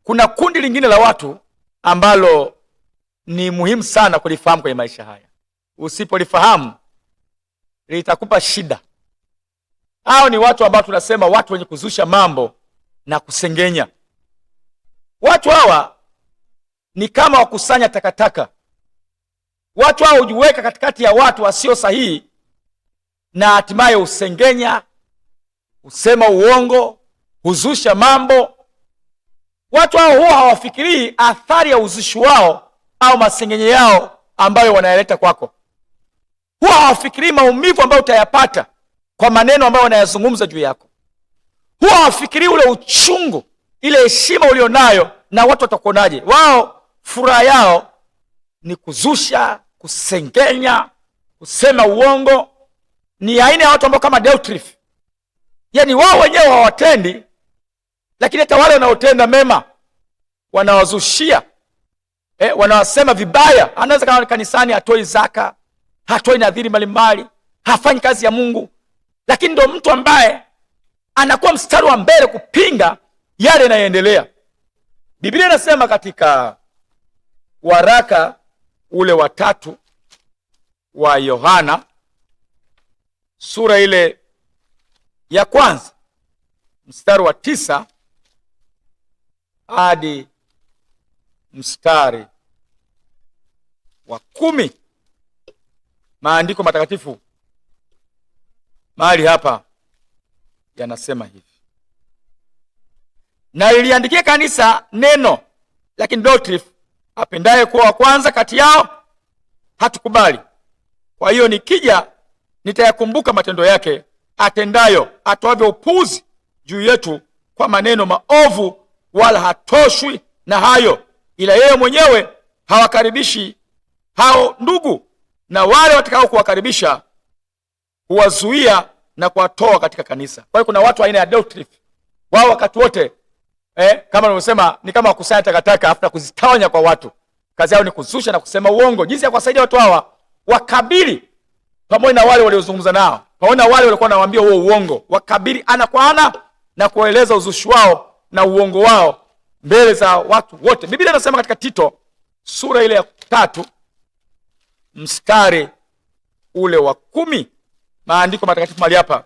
Kuna kundi lingine la watu ambalo ni muhimu sana kulifahamu kwenye maisha haya. Usipolifahamu litakupa shida. Hao ni watu ambao tunasema watu wenye kuzusha mambo na kusengenya. Watu hawa ni kama wakusanya takataka. Watu hawa hujiweka katikati ya watu wasio sahihi na hatimaye husengenya, husema uongo, huzusha mambo. Watu hao huwa hawafikirii athari ya uzushi wao au masengenye yao ambayo wanayaleta kwako. Huwa hawafikirii maumivu ambayo utayapata kwa maneno ambayo wanayazungumza juu yako. Huwa hawafikirii ule uchungu, ile heshima ulionayo na watu watakuonaje. Wao furaha yao ni kuzusha, kusengenya, kusema uongo. Ni aina ya watu ambao kama Diotrephes, yaani wao wenyewe hawatendi, lakini hata wale wanaotenda mema wanawazushia, wanawasema vibaya. Anaweza kama kanisani hatoi zaka, hatoi nadhiri mbalimbali, hafanyi kazi ya Mungu, lakini ndo mtu ambaye anakuwa mstari wa mbele kupinga yale yanayoendelea. Biblia inasema katika waraka ule wa 3 wa Yohana sura ile ya kwanza mstari wa 9 hadi mstari wa 10, maandiko matakatifu mahali hapa yanasema hivi: na iliandikia kanisa neno, lakini Diotrephes apendaye kuwa wa kwanza kati yao hatukubali. Kwa hiyo nikija nitayakumbuka matendo yake atendayo, atoavyo upuzi juu yetu kwa maneno maovu, wala hatoshwi na hayo, ila yeye mwenyewe hawakaribishi hao ndugu, na wale watakao kuwakaribisha huwazuia na kuwatoa katika kanisa. Kwa hiyo kuna watu aina ya Diotrephes, wao wakati wote kama nilivyosema ni kama wakusanya takataka afu na kuzitawanya kwa watu. Kazi yao ni kuzusha na kusema uongo. Jinsi ya kuwasaidia watu hawa, wakabili pamoja na wale waliozungumza nao, pamoja na wale walikuwa wanawaambia huo uongo, wakabili ana kwa ana na kueleza uzushi wao na uongo wao mbele za watu wote. Biblia inasema katika Tito sura ile ya 3 mstari ule wa 10, maandiko matakatifu mahali hapa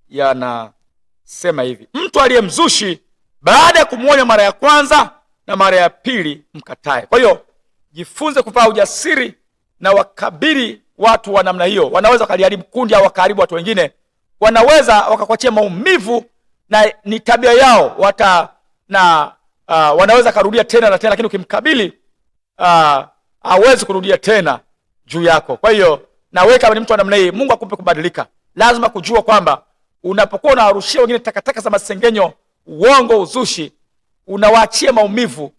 yanasema hivi: mtu aliyemzushi baada ya kumuonya mara ya kwanza na mara ya pili mkatae. Kwa hiyo jifunze kuvaa ujasiri na wakabili watu wa namna hiyo. Wanaweza wakaliharibu kundi au wakaharibu watu wengine, wanaweza wakakuachia maumivu na ni tabia yao wanaweza karudia tena na tena, lakini ukimkabili hawezi kurudia tena juu yako. Kwa hiyo na wewe kama ni mtu wa namna hii, Mungu akupe kubadilika. Lazima kujua kwamba unapokuwa unawarushia wengine takataka za masengenyo, uongo, uzushi, unawaachia maumivu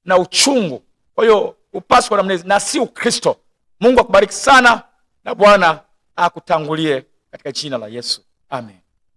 na uchungu. Kwa hiyo upaswe kwa namna hizi na si Ukristo. Mungu akubariki sana na Bwana akutangulie katika jina la Yesu. Amen.